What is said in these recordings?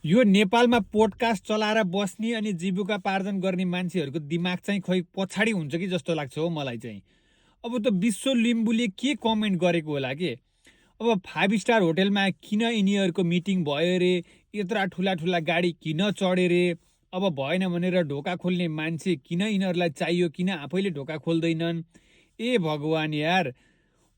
यो नेपालमा पोडकास्ट चलाएर बस्ने अनि जीविकोपार्जन गर्ने मान्छेहरूको दिमाग चाहिँ खै पछाडि हुन्छ कि जस्तो लाग्छ हो मलाई चाहिँ। अब त विश्व लिम्बूले के कमेन्ट गरेको होला के? अब 5 स्टार होटेलमा किन यिनीहरूको मिटिङ भयो रे? यत्रा ठुला ठुला गाडी किन चढे रे? अब भएन भनेर ढोका खोल्ने मान्छे किन यिनीहरूलाई चाहियो? किन आफैले ढोका खोल्दैनन्? ए भगवान् यार!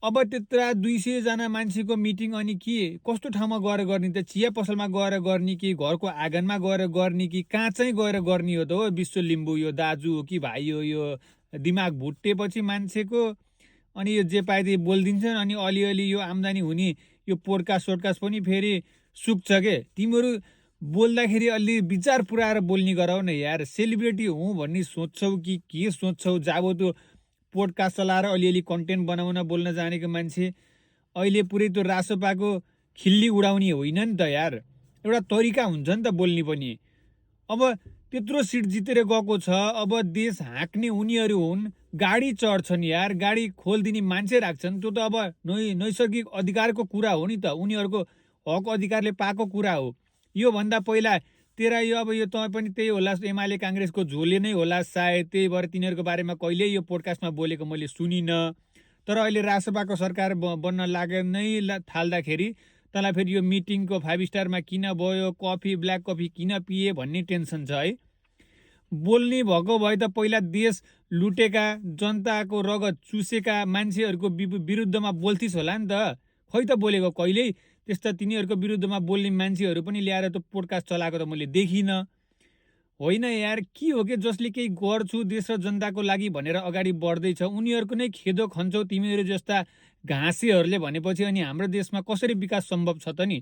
अब त्यत्रा 200 जना मान्छेको मिटिङ अनि के कस्तो ठाउँमा गएर गर्ने त? चिया पसलमा गएर गर्ने कि घरको आँगनमा गएर गर्ने कि कहाँ चाहिँ गएर गर्ने हो त हो विश्व लिम्बू? यो दाजु हो कि भाइ हो? यो दिमाग भुटेपछि मान्छेको अनि यो जे पाए त्यही बोलिदिन्छन् अनि अलिअलि यो आम्दानी हुने यो पोडकास्ट सोडकास्ट पनि फेरि सुक्छ के? तिमीहरू बोल्दाखेरि अलि विचार पुऱ्याएर बोल्ने गराउ न यार। सेलिब्रेटी हुँ भन्ने सोच्छौ कि के सोच्छौ? जाबो त्यो पोडकास्ट चलाएर अलिअलि कन्टेन्ट बनाउन बोल्न जानेको मान्छे अहिले पुरै त्यो रासोपाको खिल्ली उडाउने होइन नि त यार। एउटा तरिका हुन्छ नि त बोल्ने पनि। अब त्यत्रो सिट जितेर गएको छ, अब देश हाँक्ने उनीहरू हुन्, गाडी चढ्छन् यार, गाडी खोलिदिने मान्छे राख्छन्। त्यो त अब नैसर्गिक अधिकारको कुरा हो नि त, उनीहरूको हक अधिकारले पाएको कुरा हो। योभन्दा पहिला तेरा यो अब यो तँ पनि त्यही होला, एमाले काङ्ग्रेसको झोले नै होला सायद, त्यही भएर तिनीहरूको बारेमा कहिल्यै यो पोडकास्टमा बोलेको मैले सुनिनँ। तर अहिले रासपाको सरकार बन्न लागे नै थाल्दाखेरि तँलाई फेरि यो मिटिङको 5 स्टारमा किन भयो, कफी ब्ल्याक कफी किन पिए भन्ने टेन्सन छ है। बोल्ने भएको भए त पहिला देश लुटेका, जनताको रगत चुसेका मान्छेहरूको विरुद्धमा बोल्थिस् होला नि त। खै त बोलेको कहिल्यै? त्यस्ता तिनीहरूको विरुद्धमा बोल्ने मान्छेहरू पनि ल्याएर त पोडकास्ट चलाएको त मैले देखिनँ। होइन यार, के हो कि जसले केही गर्छु देश र जनताको लागि भनेर अगाडि बढ्दैछ उनीहरूको नै खेदो खन्छौ तिमीहरू जस्ता घाँसेहरूले भनेपछि। अनि हाम्रो देशमा कसरी विकास सम्भव छ त नि?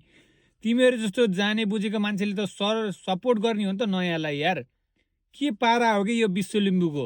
तिमीहरू जस्तो जाने बुझेको मान्छेले त सपोर्ट गर्ने हो नि त नयाँलाई यार। के पारा हो कि यो विश्व लिम्बूको?